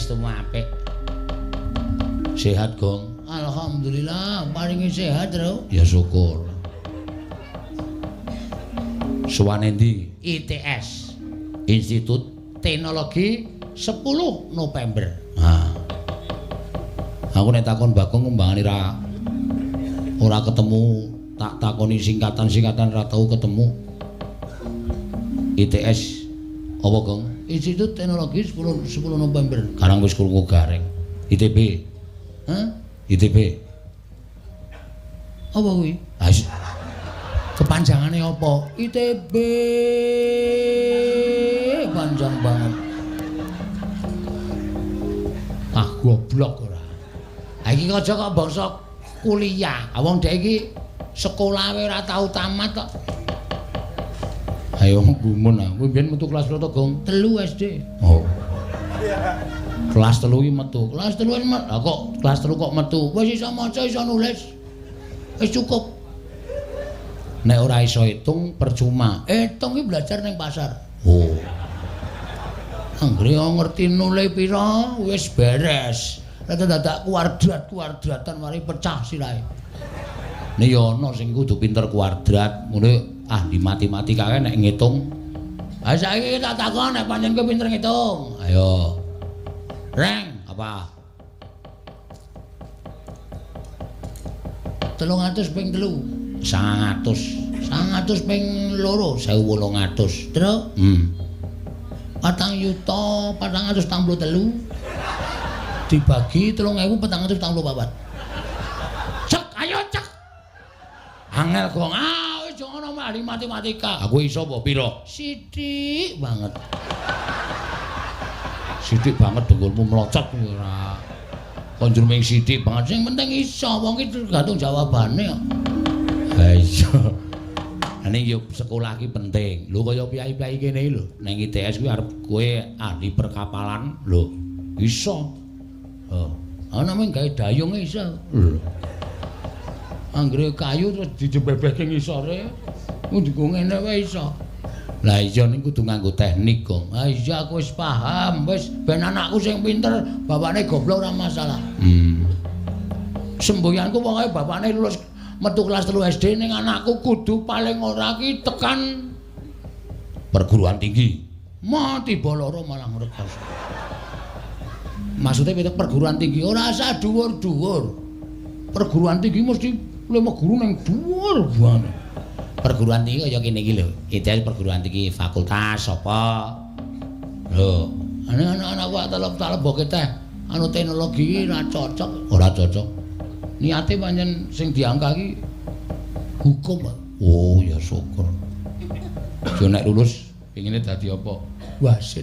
Pangestumu apik. Sehat, Gong. Alhamdulillah, paringi sehat, Bro. Ya syukur. Suwane ndi? ITS. Institut Teknologi 10 November. Ha. Aku nek takon Bagong kembangane ora ketemu, tak takoni singkatan-singkatan ora tau ketemu. ITS apa, Gong? Institut Teknologi 10 November. Karang wis krungu gareng. ITB. Hah? ITB. Apa kuwi? Ha, kepanjangane apa? ITB. Panjang banget. Ah, goblok ora. Ha iki aja kok bangsa kuliah. Ha wong dhek iki sekolah wae ora tau tamat kok. Ayo gumun aku mbiyen metu kelas piro to, Gong? 3 SD. Oh. Kelas 3 iki metu. Kelas 3 wis metu. Kok kelas 3 kok metu? Wis iso maca, iso nulis. Wis cukup. Nek ora iso hitung percuma. Hitung iki belajar ning pasar. Oh. Anggere ngerti nule pira wis beres. Nek dadak kuadrat-kuadratan mari pecah sirahe. Nek ya ana sing kudu pinter kuadrat, ngene ahli matematika kae nek ngitung. Ha saiki tak takon nek pancen kowe pinter ngitung. Ayo. Reng, apa? 300 ping 3, 900. 900 ping 2, 1800. Terus? 4.443 dibagi 3.444. Cek, ayo cek. Angel Gong. Ah, wis ngono ahli matematika. Aku iso apa pira? Sithik banget. Sithik banget dengkulmu mlocot ora. Kon njur ming sithik banget. Sing penting iso, wong iki tergantung jawabane kok. Ha iya. Ning yo sekolah iki penting. Lho kaya piyai-piyai kene iki lho, ning ITS kuwi arep kowe ahli perkapalan lho. Iso. Oh, ana mung gawe dayung iso. Lho. Anggere kayu terus dijebebehke ngisore, kudu ngene wae iso. Lah iya ning kudu nganggo teknik, Gong. Ha iya aku wis paham, wis ben anakku sing pinter, bapakne goblok ora masalah. Semboyanku pokoke bapakne lulus metu kelas 3 SD ning anakku kudu paling ora ki tekan perguruan tinggi. Mati loro malah ngrekoso. Maksudnya piye perguruan tinggi? Ora usah dhuwur-dhuwur. Perguruan tinggi mesti lima guru ning dhuwur banget. Perguruan tinggi kaya kene iki lho. ITS perguruan tinggi fakultas apa? Lho, ana anak-anakku telep-telep boke teh anu teknologi ora cocok, ora cocok. Niate pancen sing diangka iki hukum. Oh, ya syukur. Jo nek lulus pengine dadi apa? Wasit.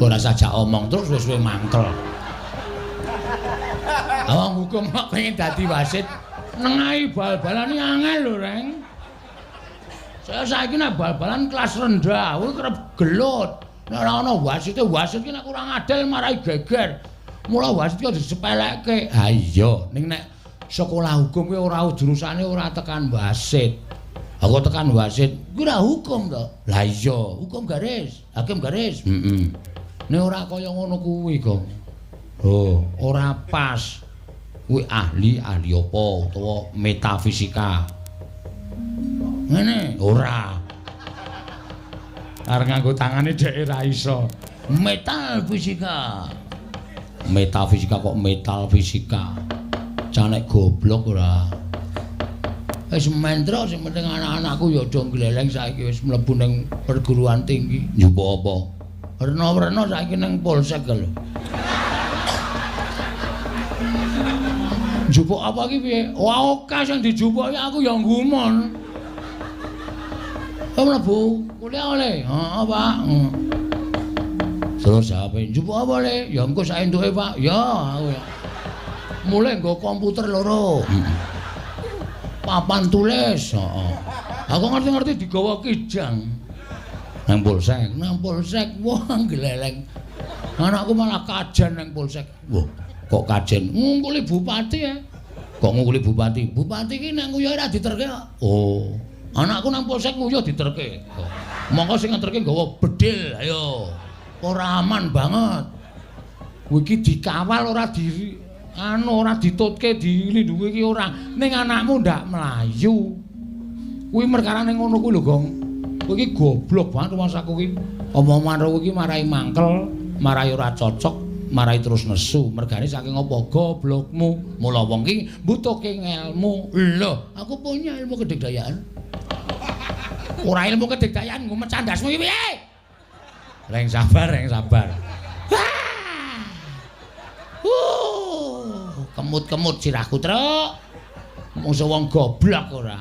Ora sajak omong terus wis suwe mangkel. Wong hukum kok pengen dadi wasit, nengahi bal-balan iki angel lho, Reng. Saya saiki nek bal-balan kelas rendah, kuwi kerep gelut. Nek ora ana wasite, wasit ki nek kurang adil marai geger. Mula wasit ki aja disepelekke. Ha iya, ning nek sekolah hukum kuwi ora jurusane ora tekan wasit. Aku tekan wasit, kuwi ora hukum to. Lah iya, hukum garis, hakim garis. Heeh. Nek ora kaya ngono kuwi, Gong. Oh, ora pas. Kuwi ahli apa utawa metafisika. Ngene, ora. Arep nganggo tangane dheke ra iso. Metal fisika. Metafisika kok metal fisika. Canek goblok ora. Wis mentrok sing penting anak-anakku ya do gleleng saiki wis mlebu ning perguruan tinggi. Njupuk apa? Werna-werna saiki ning polsek lho. Njupuk apa iki piye? Wah, oke sing dijupuk iki aku ya nggumun. Oh, mlebu kuliah oleh. Heeh, Pak. Terus jawabe, njupuk apa le? Ya engko sak entuke, Pak. Ya, aku ya. Mulai nggo komputer loro. Papan tulis, heeh. Aku ngerti-ngerti digawa kijang. Nang polsek, nang polsek, wah gleleng. Anakku malah kajen nang polsek. Wah, kok kajen? Ngungkuli bupati ya. Kok ngungkuli bupati? Bupati ki nang nguyuhe ora diterke kok. Oh. Anakku nang polsek nguyuh diterke. Mongko sing ngeterke nggawa bedil, ayo. Ora aman banget. Kowe iki dikawal ora di anu ora ditutke dilindungi iki ora. Ning anakmu ndak mlayu. Kuwi perkarane ngono kuwi lho, Gong. Kowe iki goblok banget rumangsaku iki. Omongan kowe iki marai mangkel, marai ora cocok, marai terus nesu. Mergane saking apa goblokmu. Mula wong iki mbutuhke ngelmu. Lho, aku punya ilmu kedigdayaan. Ora ilmu kedigdayaan nggo mecah ndasmu iki piye? Reng sabar, reng sabar. Kemut-kemut sirahku, Truk. Mungsu wong goblok ora.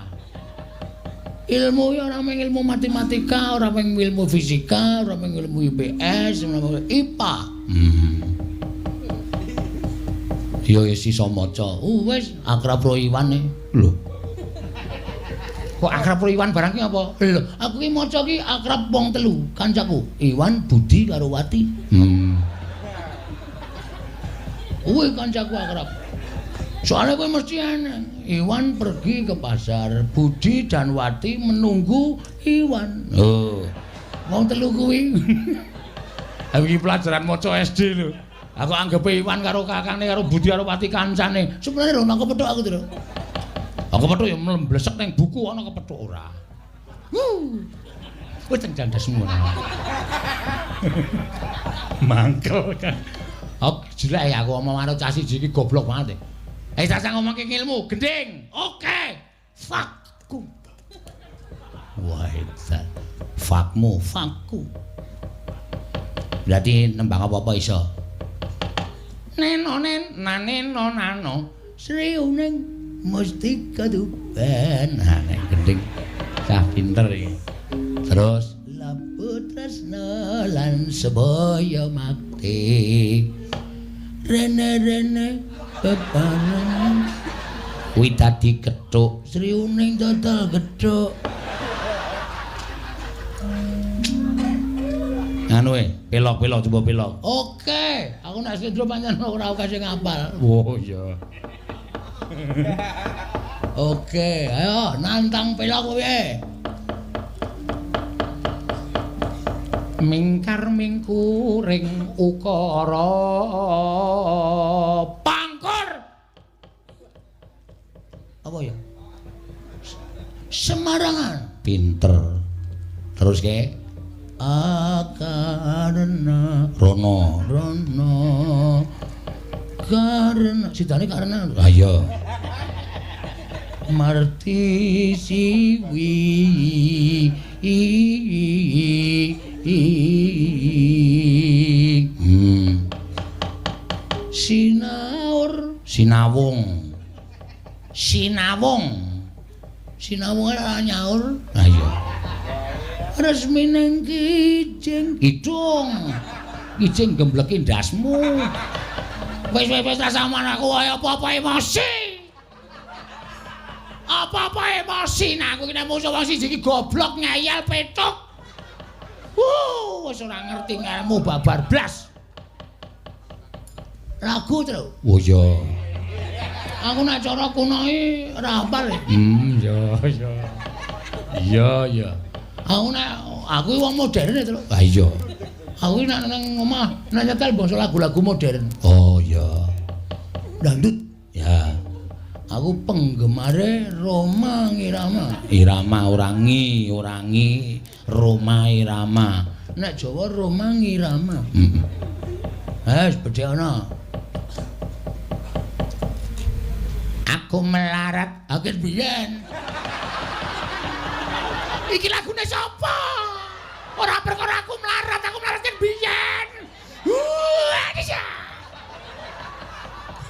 Ilmu ya ora mung ilmu matematika, ora mung ilmu fisika, ora mung ilmu IPS, ora mung IPA. Ya wis iso maca. Wis akrab ro Iwan e. Lho. Kok akrab ro Iwan barang ki apa? Lho, aku ki maca ki akrab wong telu, kancaku. Iwan, Budi karo Wati. Kuwi kancaku akrab. Soalnya kowe mesti aneh. Iwan pergi ke pasar, Budi dan Wati menunggu Iwan. Oh. Wong telu kuwi. Aku iki pelajaran maca SD lho. Aku anggepe Iwan karo kakane karo Budi karo Wati kancane. Sebenarnya lho nang kepethuk aku lho. Aku kepethuk ya mlesek ning buku ana kepethuk ora. Wis cendasmu. Mangkel kan. Aku jelek aku omong karo cah siji iki goblok banget. Eh cah ngomongke ilmu, gending. Oke. Fuckku. Wah, edan. Fuckmu, fuckku. Berarti nembang apa-apa iso. Neno nen naneno nano Sri Uning Mustika Tuban. Nah, nek gending cah pinter iki. Terus labu tresna lan sebaya makti. Rene-rene bebarengan kuwi dadi gethuk Sri Uning dodol gethuk. Anu pelok-pelok coba pelok. Oke, aku nek slendro pancen ora akeh sing ngapal. Oh iya. Oke, ayo nantang pelok kowe. Mingkar mingkuring ukara pangkur. Apa ya? Semarangan. Pinter. Terus ke? Akarena rono rono karena sidane karena ayo marti siwi i sinaur sinawung sinawung sinawung ora nyaur ayo resmi nang kijing kidung kijing gembleki ndasmu wis wis wis rasaman aku ayo apa-apa emosi apa-apa emosi nah aku iki nek musuh wong siji iki goblok ngeyel petuk wis ora ngerti ngelmu babar blas lagu tru oh iya aku nek cara kuno iki ora hafal iya iya iya iya aku nek aku wong modern e, Tru. Ha iya. Aku nek nang omah nek nyetel bangsa lagu-lagu modern. Oh iya. Dangdut. Ya. Aku penggemare Rhoma Irama. Irama ora ngi, ora ngi, Rhoma Irama. Nek Jawa Rhoma Irama. Heeh. Wes bedhekana. Aku melarat akeh biyen. Iki lagune sapa? Ora perkara aku melarat kan biyen.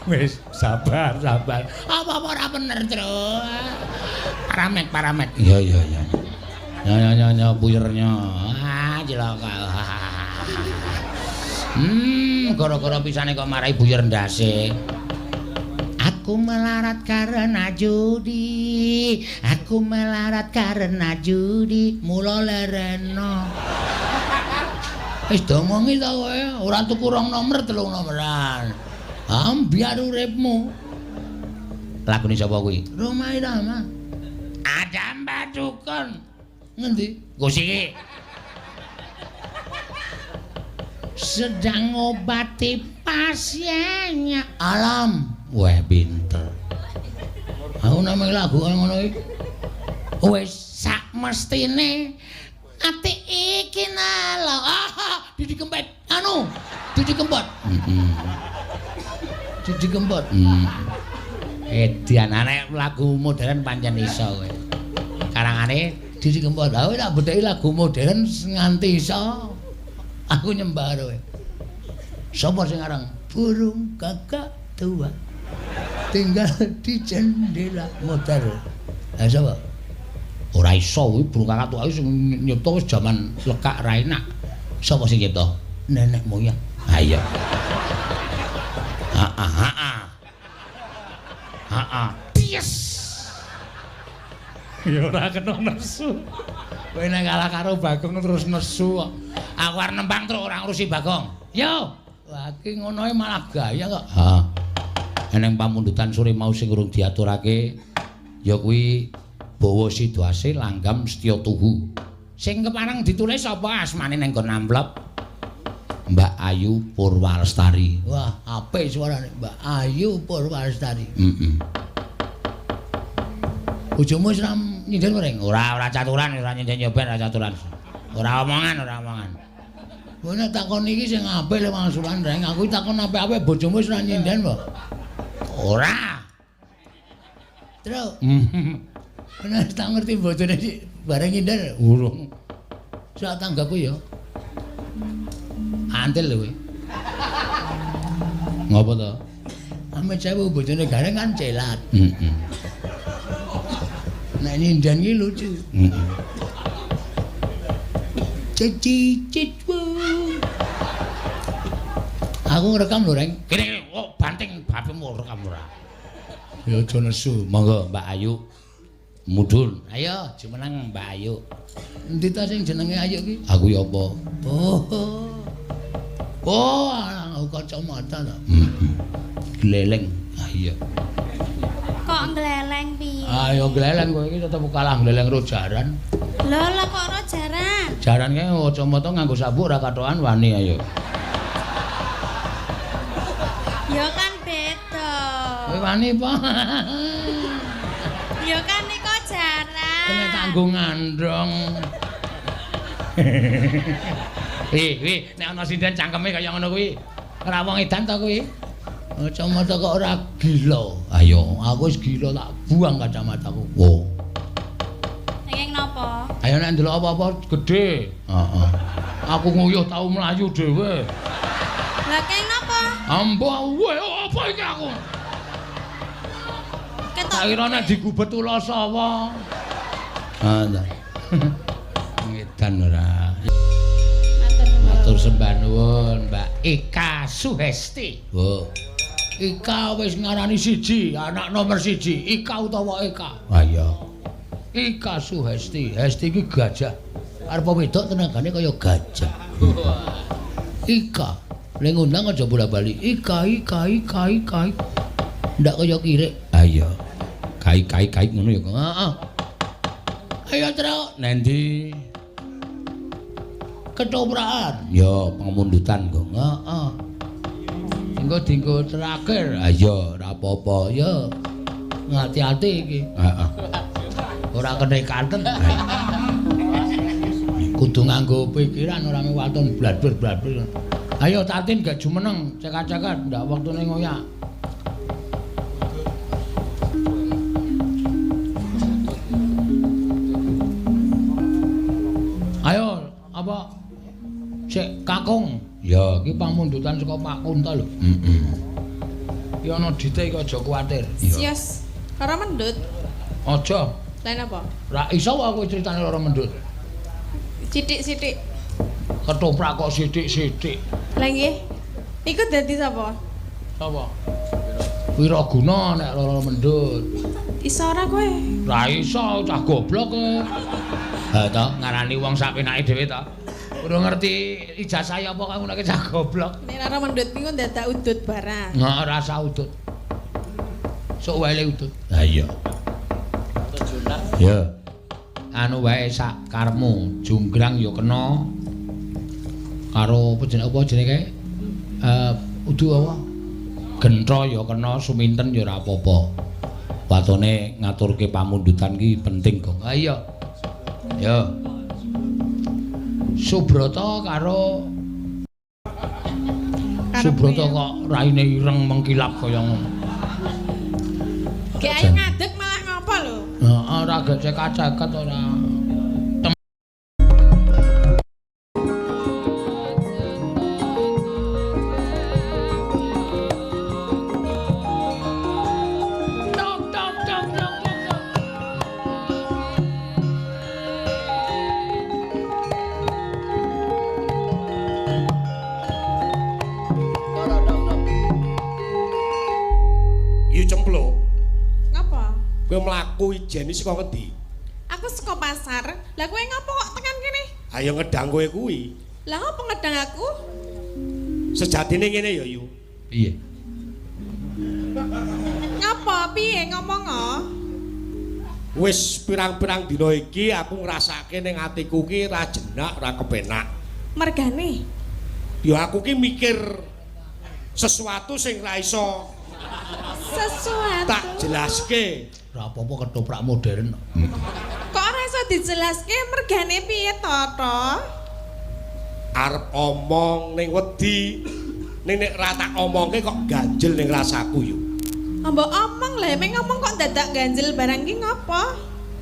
Wis sabar, sabar. Apa-apa ora bener, Tru. Paramek, paramek. Iya, iya, iya. Ya ya ya ya puyernya. Ah, cilaka. Gara-gara pisane kok marai buyer ndase. Aku melarat karena judi, aku melarat karena judi, mula lereno. Wis domongi ta kowe, ora tuku rong nomor, telung nomoran. Ambyar uripmu. Lagune sapa kuwi? Rhoma Irama. Ada Mbak Dukun. Ngendi? Gosiki. Sedang ngobati pasiennya. Alam. Wah, pinter. Aku namung lagu kaya ngono iki. Wis sak mestine ati iki nalo. Ah, Didi Kempot. Anu, Didi Kempot. Heeh. Didi Kempot. Edian nek lagu modern pancen iso kowe. Karangane Didi Kempot. Aku tak bedheki lagu modern nganti iso. Aku nyembah kowe. Sapa sing aran? Burung gagak tua tinggal di jendela motor. Ha sapa? Ora iso kuwi burung kakak tua sing nyipta wis jaman lekak ra enak. Sapa sing nyipta? Nenek moyang. Ha iya. Ha ha ha. Ha ha. Yes. Ya ora kena nesu. Kowe nek kalah karo Bagong terus nesu kok. Aku arep nembang terus ora ngurusi Bagong. Yo. Wah, iki ngono malah gaya kok. Ha. Eneng pamundutan sore mau sing urung diaturake ya kuwi Bawa Sidoase Langgam Setya Tuhu. Sing kepareng ditulis apa asmane ning nggon amplop? Mbak Ayu Purwalestari. Wah, apik suarane Mbak Ayu Purwalestari. Heeh. Bojomu wis ra nyinden reng? Ora, ora caturan, ora nyinden nyoben, ora caturan. Ora omongan, ora omongan. Kowe nek takon iki sing apik lho wangsulan reng, aku takon apik-apik bojomu wis ra nyinden apa? Ora. Terus. Nek tak ngerti bojone bareng nyinden urung. Sak tanggaku ya. Antil lho kowe. Ngopo to? Amit sewu bojone gareng kan celat. Heeh. Nek nyinden ki lucu. Heeh. Cicit. Aku ngrekam lho, Reng. Kene kok banting bapemu rekam ora. Ya aja nesu. Monggo Mbak Ayu. Mudhun. Ayo jumeneng Mbak Ayu. Endi ta sing jenenge Ayu ki? Aku ya apa? Oh. Oh, aku kacamata ta. Heeh. Gleleng. Ah iya. Kok gleleng piye? Ayo gleleng kowe iki tetep kalah gleleng ro jaran. Lho, lho kok ro jaran? Jaran kae kacamata nganggo sabuk ora kathokan wani ayo. Ya kan beda. Kowe wani apa? Ya kan nika jaran. Kena tanggung ngandong. Wih, wih, nek ana sinden cangkeme kaya ngono kuwi. Ora wong edan to kuwi? Kacamata kok ora gila. Ayo, aku wis gila tak buang kacamataku. Oh. Nanging napa? Ayo nek ndelok apa-apa gedhe. Heeh. Aku nguyuh tau mlayu dhewe. Lah keng napa? Ambo, apa iki aku? Ketok. Tak kira nek digubet ula sawa. Ha ta. Ngedan ora. Matur sembah nuwun Mbak Ika Suhesti. Oh. Ika wis ngarani siji, anak nomor siji, Ika utawa Eka. Ha iya. Ika Suhesti. Hesti iki gajah. Arep wedok tenagane kaya gajah. Ika. Nek ngundang aja bola-bali. Ika, Ika, Ika, Ika. Ndak kaya kirik. Ha iya. Kai kai kai ngono ya. Heeh. Ayo Truk, nendi? Ketoprakan. Ya, pengemundutan kok. Heeh. Engko dienggo terakhir. Ha iya, ora apa-apa. Ya. Ngati-ati iki. Heeh. Ora kenekaten. Kudu nganggo pikiran ora waton bladber-bladber. Ayo Tatin gak jumeneng, cekat-cekat ndak wektune ngoyak. Ayo, apa? Sik kakung. Ya, iki pamundutan saka Pak Kunto lho. Heeh. Iki ana dite iki aja kuwatir. Sios. Lara mendut. Aja. Lain apa? Ra iso aku critane lara mendut. Sithik-sithik. Ketoprak kok sithik-sithik. Lah nggih. Iku dadi sapa? Sapa? Wiraguna nek lara mendut. Iso ora kowe? Ra iso, cah goblok kowe. Ha to, ngarani wong sak penake dhewe to. Urung ngerti ijazah apa kok ngono cah goblok. Nek lara mendut niku dadak udut barang. Nah, rasa udut. Sok wae le udut. Ha iya. Ya. Anu wae sak karepmu, junggrang ya kena. Karo apa jenenge kae? Udu apa? Gentha ya kena, suminten ya ora apa-apa. Watone ngaturke pamundutan ki penting, Gong. Ha iya. Ya. Subrata karo Subrata kok raine ireng mengkilap kaya ngono. Gek ayo ngadeg malah ngopo lho? Heeh, ora gecek-ceket ora. Tok tok tok tok tok. Yu cempluk. Ngopo? Kowe mlaku ijeni saka ngendi? Aku saka pasar. Lah kowe ngopo kok tekan kene? Ayo ngedang kowe kuwi. Lah ngopo ngedang aku? Sejatine ngene ya, Yu. Piye? Ngopo piye ngomong oh? Wis pirang-pirang dina iki aku ngrasake ning atiku ki ra jenak, ra kepenak. Mergane. Ya aku ki mikir sesuatu sing ra iso Sesuatu. tak jelaske. Ora apa-apa ketoprak modern. Kok ora iso dijelaske mergane piye to, to? Arep omong ning wedi, ning nek ra tak omongke kok ganjel ning rasaku yo. Mbok omong lho, meng ngomong kok dadak ganjel barang ki ngopo?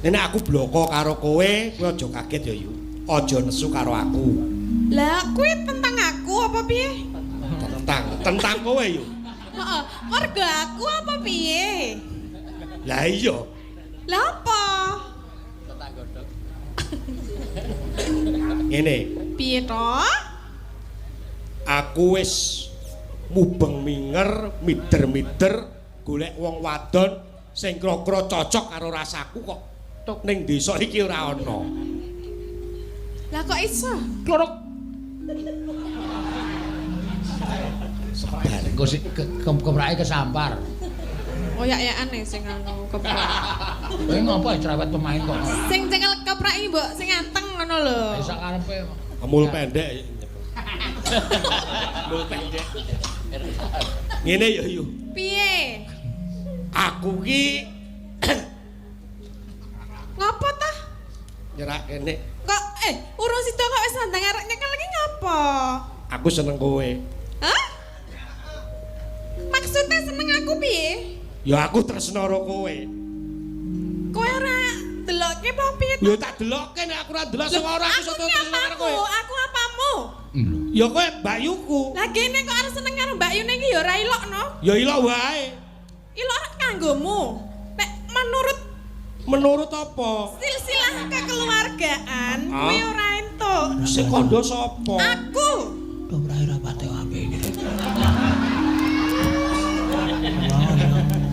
Nek aku bloko karo kowe, kowe aja kaget ya, Yu. Aja nesu karo aku. Lah kuwi tentang aku apa piye? Tentang kowe, Yu. Heeh, mergo aku apa piye? Lah iya. Lah apa? Ngene, Piye to? aku wis mubeng minger, mider-mider golek wong wadon sing kira-kira cocok karo rasaku kok tok ning desa iki ora ana. Lah kok iso? Klorok. Engko sik keprake kesampar. Oyak-yakane sing anu keprak. Kowe ngopo cerewet pemain kok. Sing cekel keprak iki mbok sing anteng ngono lho. Sak karepe. Mul pendek. Mul pendek. Ngene ya, Yu. Piye? Aku ki Ngopo ta? nyerak kene. Kok urung sida kok wis sandang arek nyekel iki ngopo? Aku seneng kowe. Hah? Maksudnya seneng aku piye? Ya aku tresno karo kowe. Kowe ora delokke apa piye ta? Ya tak delokke nek aku ora delok sing ora aku iso Aku tresno karo apamu? kowe. Aku apamu? Ya kowe mbakyuku. Lah kene kok arep seneng karo Mbak Yune iki ya ora ilokno. Ya ilok wae. Ilok kanggomu. Nek menurut Menurut apa? silsilah kekeluargaan Ah? kuwi ora entuk. Sing kandha sapa? Aku. Keprake ora pati apik iki.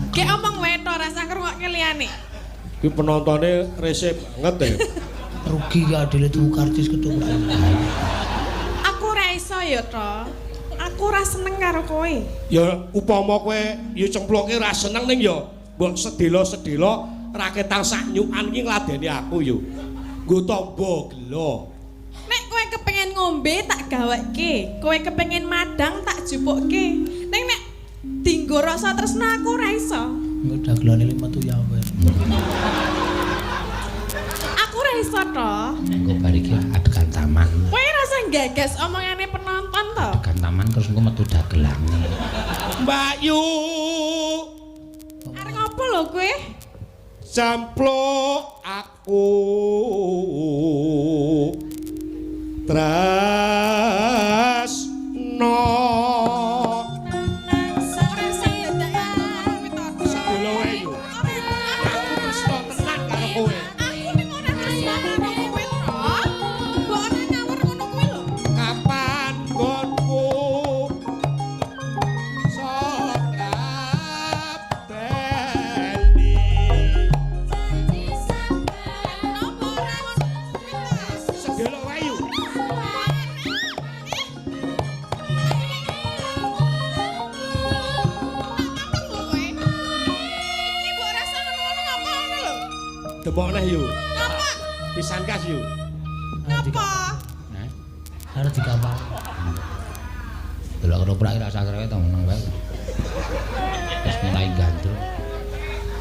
Gek omong wae to rasa ngrungokke liyane. Ki penontone rese banget ya. Rugi ya adile tuku karcis ketoprak. Aku ora iso ya to. Aku ora seneng karo kowe. Ya upama kowe ya cemploke ora seneng ning ya mbok sedelo-sedelo raketang sak nyukan ki ngladeni aku yo. Nggo tamba gelo. Nek kowe kepengen ngombe tak gaweke, kowe kepengen madang tak jupukke. Ning nek dinggo rasa tresno aku ora iso. Engko dagelane metu ya kowe. Aku ora iso to. Engko bar iki adegan taman. Kowe rasa gagas omongane penonton to. Adegan taman terus engko metu dagelane. Mbak Yu Arep ngopo lho kowe? Cempluk aku tresno. Ora sing dadak aku to. Sedelo wae yo. Aku tresno tenan karo kowe. Aku ning ora tresno karo kowe to. Mbok ora ngawur ngono kuwi lho. Kapan nggonku sok ngabeni. Napa ora ngono kuwi to? Sedelo wae yo. Njupuk neh yo. Ngapa? Pisan kas yo. Ngapa? Hah? Arep dikapal. Delok ketoprak iki rasa cerewet to meneng wae. Wis mulai gandrung.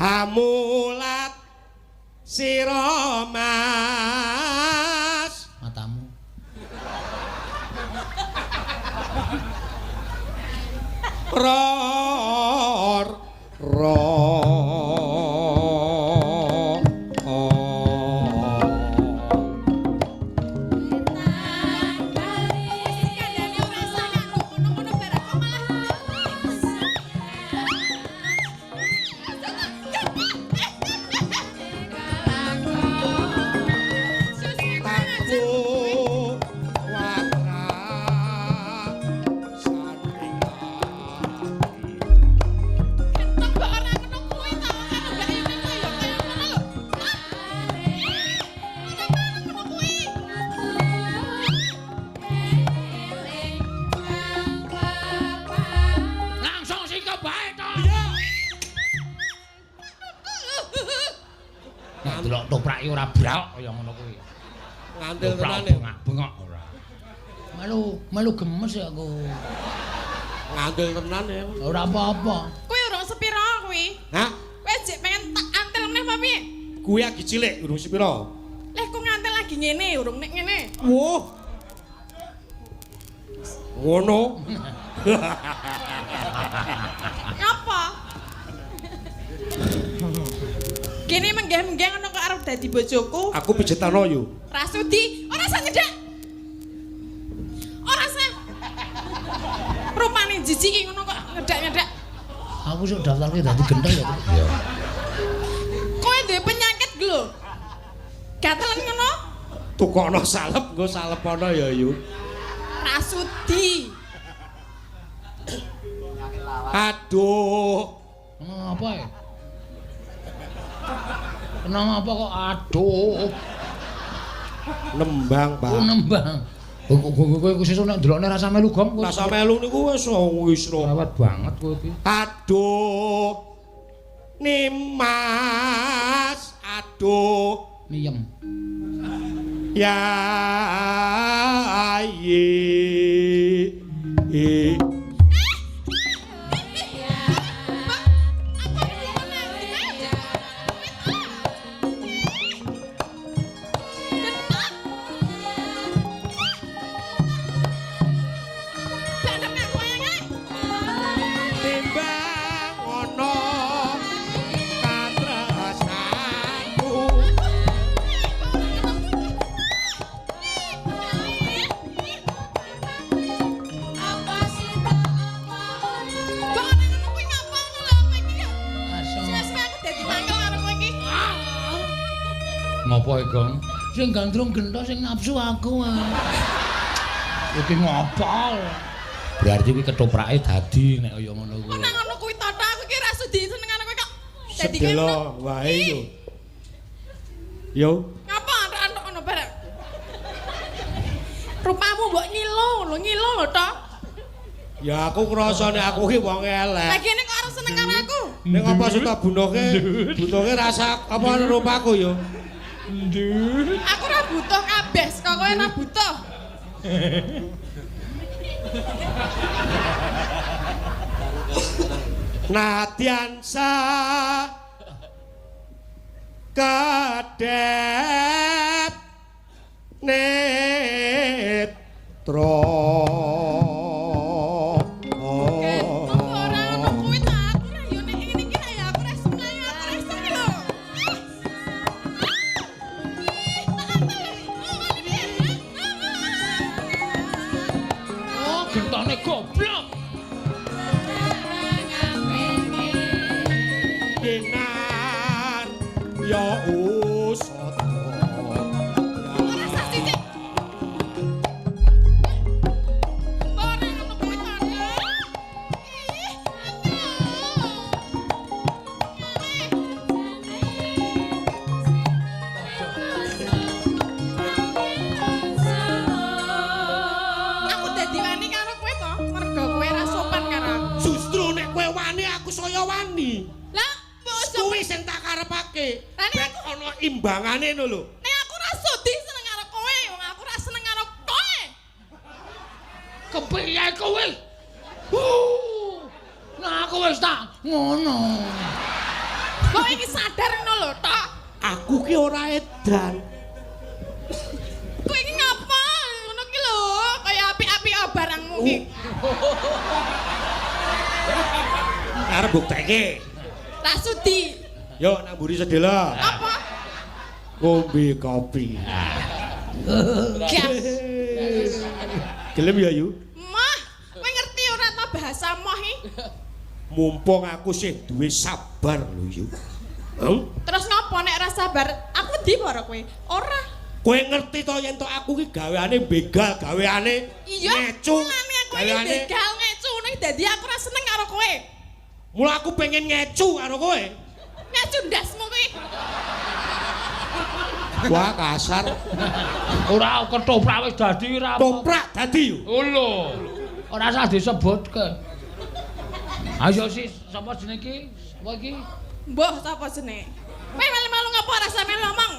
Hamulat sira Mas. Matamu. Ror ro. Kandhane ora usah nganggo ngono-ngono barang kok malah. Takku watra saning ati. Kentok kok ora ngono kuwi ta karo Mbak Yuni kuwi ya kaya ngono lho. Ora ngono kuwi. Langsung sikep bae to. Iya. Nek delok toprak iki ora braok kaya ngono kuwi. Ngantil Toprak tenan ya. bengak-bengok ora. Melu melu gemes ya aku. Ngantil tenan ya. Ora apa-apa. Kuwi urung sepiro kuwi? Hah? Kowe jek pengen tak antel meneh apa piye? Kuwi lagi cilik urung sepiro? Leh ku ngantel lagi ngene, urung nek ngene. Wuh. Ngono. Ngapa? Gini menggeh-menggeh ngono kok arep dadi bojoku. Aku pijetano yo. Rasudi, ora usah nyedhak. Ora usah. Rupane jijik iki ngono kok ngedak-ngedak. Aku sok daftarke dadi genthel ya. Iya. Kowe duwe penyakit lho. Gatelen ngono? Tukokno salep, nggo salepono ya yu. Rasudi. Aduh. Ngapa ya? Kenapa kok aduh? Nembang, Pak. Oh, nembang. Kowe kowe sesuk nek ndelokne rasa melu gong kowe. Rasa melu niku wis wis ro. Rawat banget kowe iki. Aduh. Nimas, aduh. Niyem. Ya ye. E. Timbang ana katresnanku. Ngopo e, Gong? Sing gandrung gentho sing nafsu aku. Ah. Iki ngopo? Berarti kuwi ketoprake dadi nek kaya ngono kuwi. Nang ngono kuwi tata aku iki ra sudi seneng karo kowe kok. Dadi kowe Sedelo wae yo. Yo, ngapa antuk-antuk ngono bareng? Rupamu mbok ngilo lho, ngilo lho to. Ya aku ngrasa nek aku ki wong elek. Lah kene kok arep seneng karo aku. Ning apa sing tak bunuhke? Butuhke rasa apa rupaku yo. Aku ora butuh kabeh, saka kowe ora butuh. Nadyan sa kedep netra. Kok ora ngono kuwi ta? Aku ora yo nek ngene iki ra ya aku ora seneng, aku ora seneng lho. Oh, gentone goblok. Kinar ya usata. Ora sah sithik. Ora ngono kuwi ta. Ih, aduh. Aku dadi wani karo kowe to, mergo timbangane ngono lho. Nek aku ora sudi seneng karo kowe, wong aku ora seneng karo kowe. Kepiye kowe? Nah aku wis tak ngono. Kowe iki sadar ngono lho, Tok. Aku ki ora edan. Kowe iki ngapa? Ngono ki lho, kaya apik-apik barangmu ki. Arep bukteke. Ra sudi. Yo nang mburi sedela. Apa? Ngombe kopi. Gak. Gelem ya, Yu? Mah, kowe ngerti ora ta bahasa moh iki? Mumpung aku sih duwe sabar lho, Yu. Hah? Terus ngopo nek ora sabar? Aku ndi para kowe? Ora. Kowe ngerti to yen to aku ki gaweane begal, gaweane Iya, ngecu. mulane aku iki begal ngecu ning dadi aku ora seneng karo kowe. Mula aku pengen ngecu karo kowe. Ngecu ndasmu kuwi. Wah, kasar. Ora ketoprak wis dadi ora apa. Toprak dadi yo. Oh lho. Ora usah disebutke. Ayo sis, sapa jenenge iki? Sapa iki? Mbah sapa jenenge? Kowe melu-melu ngapa ora sampe ngomong?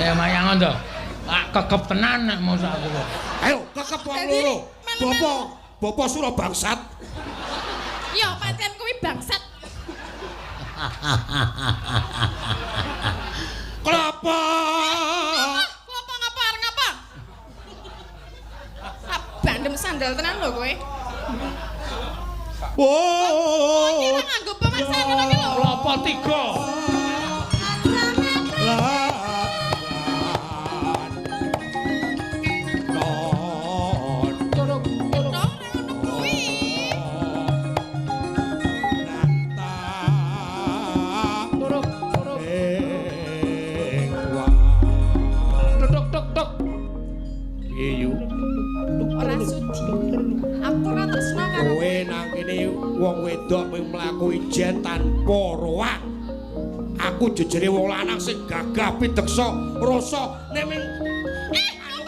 Ya mayangon to. Tak kekep tenan nek mosok aku kok. Ayo kekep wong loro. Bapak, bapak sura bangsat. Ya pancen kuwi bangsat. Kelapa. Kelapa ngapa arep ngapa? Ah, bandem sandal tenan lho kowe. Oh. Iki ora nganggo pemaksaan ngono ki lho. Kelapa 3. Ora ngono kuwi. Tuk tuk tuk. Piye yu? Ora sudi. Aku ora tresno karo Kowe nang kene wong wedok mung mlaku ijen tanpa roang. Aku jejere wong lanang sing gagah pideksa rasa nek ming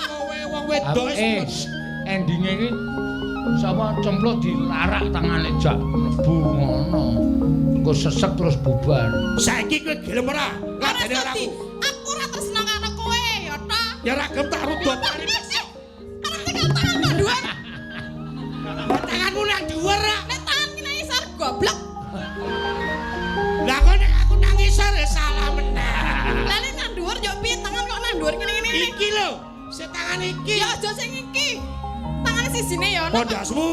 kowe wong wedok Wis endinge iki sapa cempluk dilarak tangane jak mlebu ngono. Engko sesek terus bubar. Saiki kowe gelem ora? Ora Ladene ora sudi. aku. Aku ora tresno karo kowe ya ta. Ya ora gelem tak rudot. Arep tekan tangan nang dhuwur. Tanganmu nang dhuwur ra. Nek tangan ki nang isor goblok. Lah kok nek aku nang isor ya salah meneh. Lah nek nang dhuwur yo piye tangan kok nang dhuwur ngene-ngene. Iki lho, sing tangan iki. Ya aja sing iki. Tangan sisine ya Oh, ndasmu.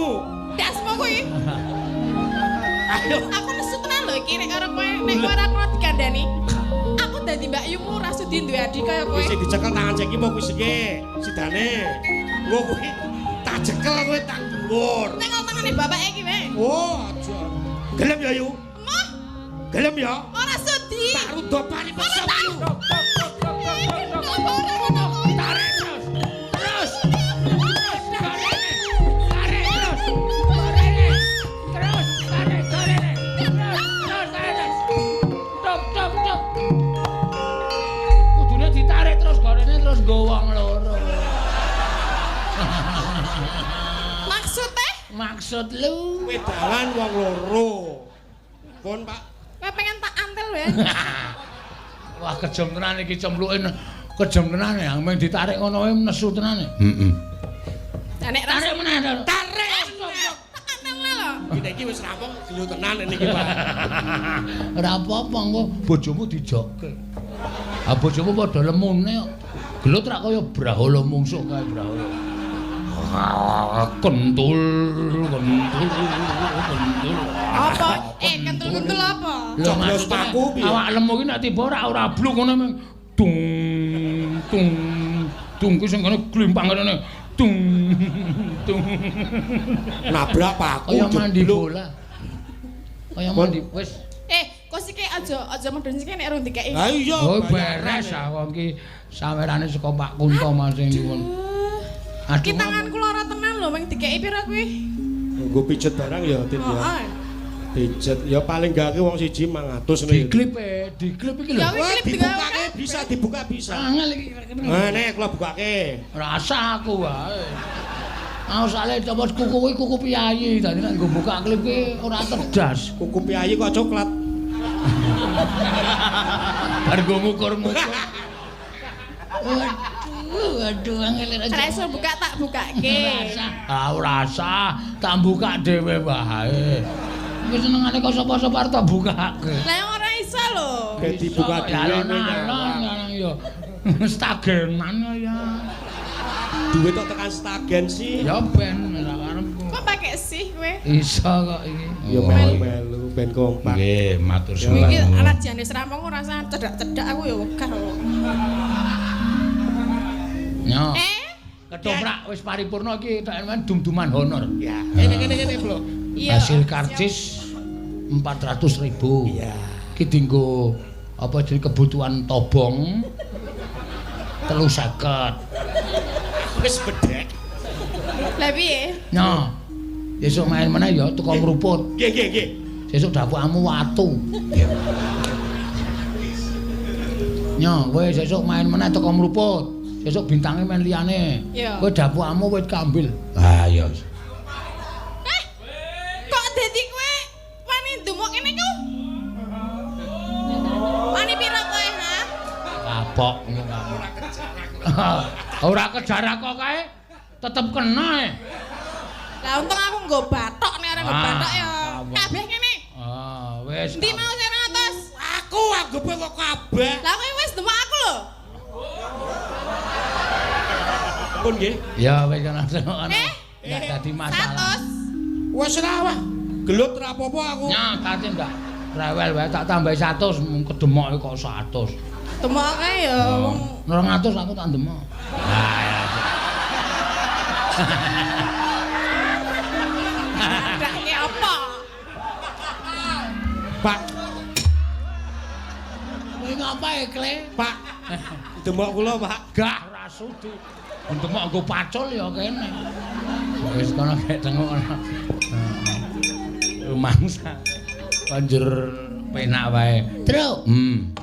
Dasmu kuwi. Ayo. Aku nesu tenan lho iki nek karo kowe, nek kowe ora kena dikandani. Aku dadi Mbak Yumu ora sudi duwe adik kaya kowe. Wis dicekel tangan sing iki apa kuwi sing sidane. Engko kuwi tak cekel kowe tang dhuwur. Nek kok tangane bapake iki wae. Oh, aja. Gelem ya, Yu? Emoh, Gelem ya? ora sudi. Tak rudot pari pesok Yu. Kenapa ora ngono kuwi? Tarik terus. Terus. Tarik. Tarik terus. Tarik. Terus tarik tarik. Terus terus tarik. Tok tok tok. Kudune ditarik terus gorene terus nggo wong loro. Maksudnya Maksud lu? Wedangan wong loro. Pun, Pak. kowe pengen tak antel wae. Wah, kejem tenan iki cempluke. Kejem tenan ya, mung ditarik ngono wae nesu tenan. Heeh. Lah nek Tarik meneh. Tarik. tak antel lho. Iki iki wis rampung gelo tenan niki, Pak. Ora apa-apa engko bojomu dijokke. Ah bojomu padha lemune kok. Gelut rak kaya brahala mungsuh kae brahala. Kentul, kentul, kentul. Apa? Kentul-kentul apa? Lho, Coblos maksudnya paku piye? Awak lemu ki nek tiba ora ora bluk ngono meng dung dung dung ki sing kene glimpang ngene dung dung. Nabrak paku Kaya mandi jeblok. bola. Kaya mandi wis. Kok siki aja aja medun siki nek rung dikeki. Lah iya. Oh beres ah wong ki sawerane saka Pak Kunto Mas sing nyuwun. Aduh. Ki tanganku lara tenan lho meng dikeki pira kuwi? Nggo pijet barang ya, Tit ya. Heeh. Pijet ya paling gak ki wong siji 500 ngene. Diklip diklip iki lho. Ya wis Wah, klip dibukake bisa dibuka bisa. Angel iki. Nah, nek kula bukake. Rasa aku wae. Aku sale coba kuku kuwi kuku piyayi, dadi nek nggo buka klip ki ora cerdas. Kuku piyayi kok coklat. Bar nggo ngukur-ngukur. Waduh, waduh angel Ora iso buka tak bukake. Ah, ora usah, tak buka dhewe wae. Wis senengane kok sapa-sapa arep tak bukake. Lah ora iso lho. Ben dibuka dhewe alon-alon ya. Stagenan ya. Duit kok tekan stagen sih. Ya ben ora karepku. Kok pakai sih kowe? Iso kok iki. Ya melu-melu ben kompak. Nggih, matur Ya. suwun. Iki rajane wis rampung ora usah cedak-cedak aku ya wegah kok. Nyo. Eh, Ketoprak wis paripurna iki tok men dum-duman honor. Ya. Kene kene kene, Bro. iya. Hasil karcis 400.000. Iya. Iki dienggo apa jenenge kebutuhan tobong 350. Wis bedhek. Lah piye? Nyo. Sesuk main meneh ya teko mruput. Nggih, nggih, nggih. Sesuk dapukmu watu. Nyo, kowe sesuk main meneh teko mruput. Sesuk bintange main liyane. Iya. Kowe dapukmu wit kambil. Ah iya. Eh, kok dadi kowe wani ndumuk kene ku? Wani pira kowe, ha? Kapok ngono. Ora kejar aku kae tetep kena e. Lah untung aku nggo bathok nek ora nggo Ah, bathok ya kabeh ngene. Ah, wis. Endi mau sing 200? Aku anggepe kok kabeh. Lah kowe wis ndumuk aku lho. Pun nggih. Ya wis kana ana. Eh, Enggak dadi masalah. 100. Wis ora wah. Gelut ora apa-apa aku. Nya, tate ndak rewel wae tak tambahi 100 mung kedemoke kok 100. Demok kae ya wong 200 aku tak ndemok. Lah ya. ndake apa? Pak, Kowe ngapa e, Kle? Pak. Demok kula, Pak. Gah ra sudi. Ndemok nggo pacul ya kene. Wis kono gek tengok kono. Rumangsa. Banjur penak wae. Truk. Hmm.